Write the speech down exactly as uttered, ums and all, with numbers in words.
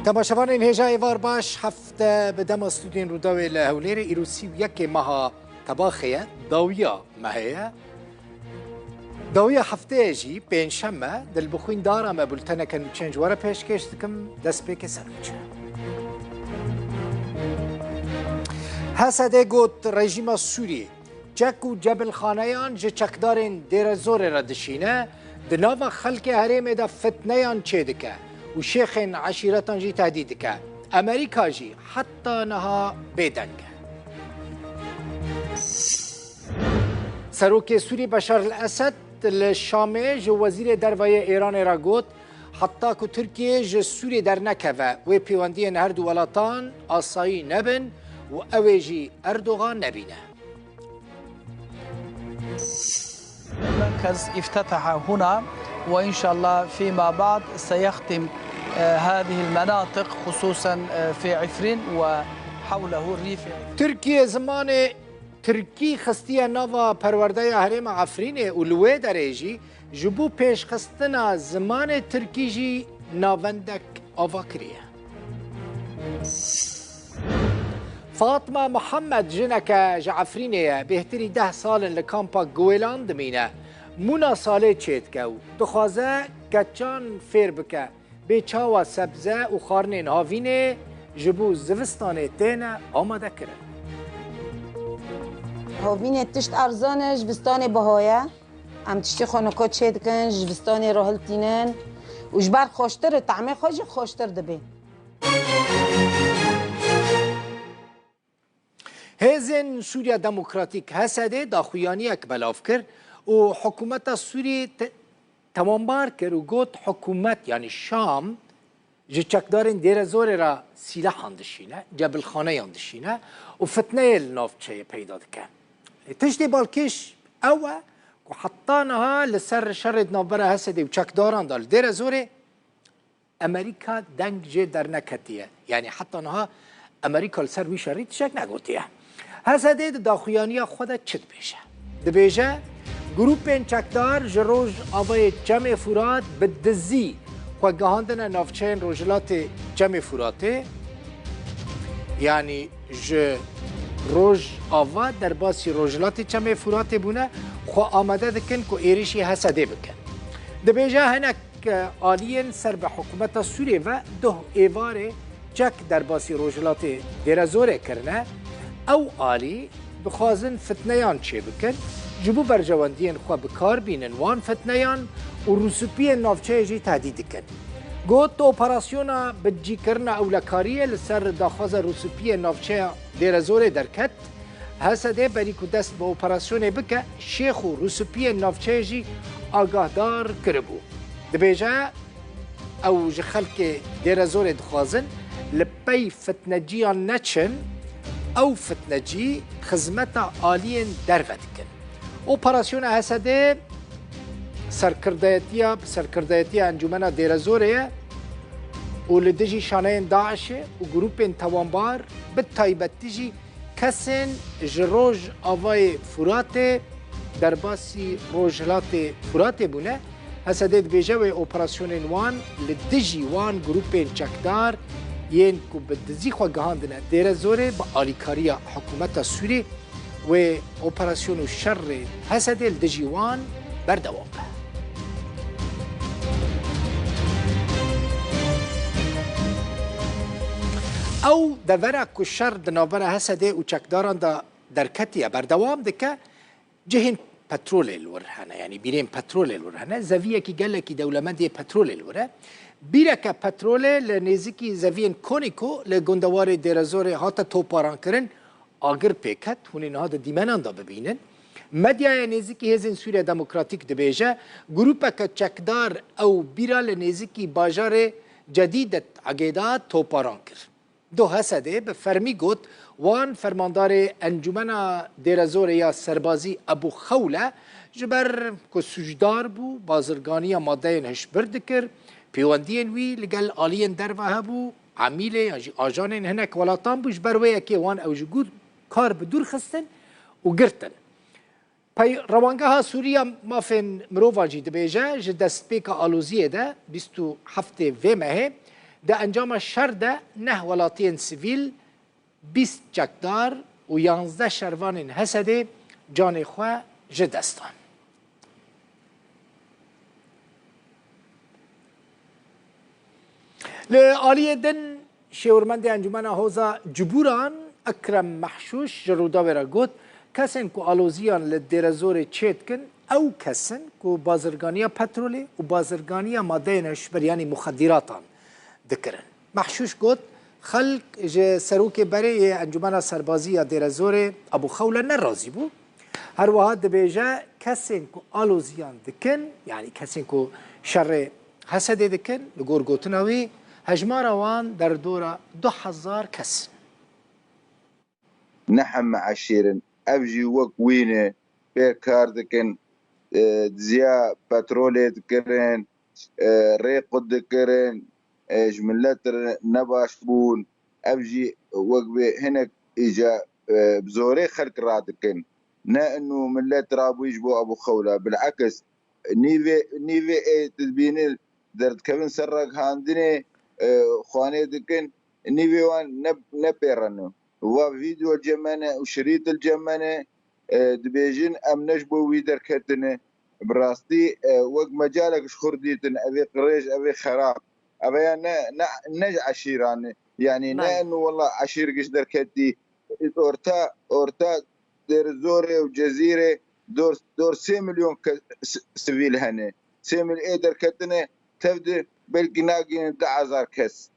Temaşevanên hêja êvar baş, hefte bi dema stûdyoyên Rûdawê li Hewlêrê, îro sî û yekê meha Tebaxê ye, dawiya mehê ye. Dawiya hefteyê jî pêncşem e, dilbixwîn dara me bulteneke nûçeyên ji we re pêşkêş dikim, destpêkê ser nûçe. H S D got rejîma Sûriyê çek û cebilxaneyan ji çekdarên Dêrezorê re dişîne, di nava xelkê herêmê de fitneyan çêdike û şêxên eşîretan jî tehdît dike. Amerîka jî heta niha bêdeng e. Serokê Sûrî Beşar el-Esed li Şamê ji Wezîrê Derve yê Êranê re got, heta ku Tirkiye ji Sûrî dernekeve, wê pêwendiyên her du welatan asayî nebin û ew ê jî Erdogan nebîne. المركز افتتح هنا، وإن شاء الله فيما بعد سيختم، آه، هذه المناطق، خصوصا، آه، في عفرين وحوله، ريف عفرين. Tirkiye zimanê Tirkî xistiye nava perwerdeya herêma Efrînê û li wê derê jî ji bo pêşxistina zimanê Tirkî jî navendek ava kiriye. Fatma Muhammed jineke ji Efrînê ye, bêhtirî deh sal in li kampa Guêlan dimîne. Mûna salê çêdike û dixwaze keçan fêr bike, bê çawa sebze û xwarinên havînê ji bo zivistanê têne amadekirin. Havînê tişt erzan e, zivistanê biha ye. Em tiştê xwe niko çêdikin, ji zivistanê re hiltînin û ji ber xweştir e, tehmê xwe jî xweştir dibe. Hêzên Sûriya Demokratîk, H S D, daxuyaniyek belav kir û hikûmeta Sûriyê te-, temambar kir û got, hikûmet, yanî Şam, ji çekdarên Dêrezorê re sîlehan dişîne, cebilxaneyan dişîne û fitneyê li navçeyê peyda dike. Lê tiştê balkêş ew e ku heta niha li ser şerê di navbera H S D û çekdaran de li Dêrezorê Amerîka deng jê derneketiye. Yanî heta niha Amerîka li ser wî şerî tiştek negotiye. H S D di daxuyaniya xwe de çi dibêje? Dibêje, grûpên çekdar ji Rojavayê Çemê Furat bi dizî xwe gihandine navçeyên Rojhilatê Çemê Furatê, yanî ji Rojava derbasî Rojhilatê Çemê Furatê bûne, xwe amade dikin ku êrişî H S D bikin. Dibêje hinek aliyên ser bi hikûmeta Sûriyê ve duh êvarê çek derbasî Rojhilatê Dêrezorê kirine. Ew alî dixwazin fitneyan çêbikin, ji bo berjewendiyên xwe bi kar bînin wan fitneyan û rûsûpiyên navçeyê jî tehdît dikin. Got, di operasyona bicîkirina ewlekariyê li ser daxwaza rûsûpiyên navçeya Dêrezorê derket, H S D berî ku dest bi operasyonê bike, şêx û rûsûpiyên navçeyê jî agahdar kiribû. Dibêje, ew ji xelkê Dêrezorê dixwazin li pey fitneciyan neçin, ew fitnecî xizmeta aliyên derve dikin. Operasyona H S D serkirdayetiya, bi serkirdayetiya Encûmena Dêrezorê ye û li dijî şaneyên DAIŞê û grûpên tawanbar, bi taybetî jî kesên ji Rojavayê Furatê derbasî Rojhilatê Furatê bûne. H S D dibêje wê operasyonên wan li dijî wan grûpên çekdar yên ku bi dizî xwe gihandine Dêrezorê bi alîkariya hikûmeta Sûrî wê operasyon û şerê H S D li dijî wan berdewam be. Ew devera ku şer di navbera H S D û çekdaran de derketiye berdewam dike, cihên petrolê li wir hene, yanî bîrên petrolê li wir hene, zeviyekî gelekî dewlemend yê petrolê li wir e. Bîreke petrolê li nêzîkî zeviyên Konîko li gundewarê Dêrezorê hate toparankirin, agir pê ket, hûn ê niha di dîmenan de bibînin. Medyaya nêzîkî Hêzên Sûriya Demokratîk dibêje, grûpeke çekdar ew bîra li nêzîkî bajarê Cedîdet Egêda toparan kir. Doh H S D bi fermî got, wan fermandarê Encûmena Dêrezorê ya Serbazî Ebû Xewl e, ji ber ku sûcdar bû, bazirganiya madeyên hişbir dikir, pêwendiyên wî li gel aliyên derve hebû, emîlê yan jî ajanên hinek welatan bû, ji ber wê yekê wan ew ji gû-, kar bi dûr xistin û girtin. Pey-, Rewangeha Sûrî ya Mafên Mirovan jî dibêje, ji destpêka aloziyê de, bîst û heftê vê mehê, Di encama şer de neh welatiyên sivîl, bîst çekdar û yanzdeh şervanên Hesedê canê xwe ji dest dan. Li aliyê din, şêwirmendê Encûmena Hoza Cibûran Ekrem Mehşûş ji Rûdawê re got, kesên ku aloziyan li Dêrezorê çêdikin, ew kes in ku bazirganiya petrolê û bazirganiya madeyên hişbir, yanî muxedîratan, dikirin. Mehşûş got, xelk ji serokê berê yê Encûmena Serbazî ya Dêrezorê Ebû Xewle nerazî bû. Her wiha dibêje, kesên ku aloziyan dikin, yanî kesên ku şerê Hesedê dikin, li gor gotina wî, hejmara wan derdora du hezar kes in. Ne heme eşîr in. Ev jî wek wî ne, pê kar dikin, e, diziya petrolê dikirin, e, rê qut dikirin, e, ji millet re nebaş bûn. Ev jî wek vê hinek îca, e, bi zorê xelk radikin. Ne inu millet rabûyî ji bo Ebû Xewla. Bilekis, nîvê, nîvê ê tu dibînî derdikevin ser ragihandinê, e, xwanê dikin, nîvê wan ne, ne pê re ne. Va vîdeo cem me ne û şirît li cem me ne, e, dibêjin em ne ji bo wî derketine. Bi rastî, e, wek mecalek ji xwe re dîtin, ev ê qirêj, ev ê xerab. Ev ya ne, ne, ne ji eşîran e. Yanî ne Belê. Inu wela eşîr giş derketî. Orta, orta Dêrizorê û Cezîrê dor, dor sê milyon kes, si-, sivîl hene. Sê mil ê derketine tev de belkî nagihîne du hezar kes.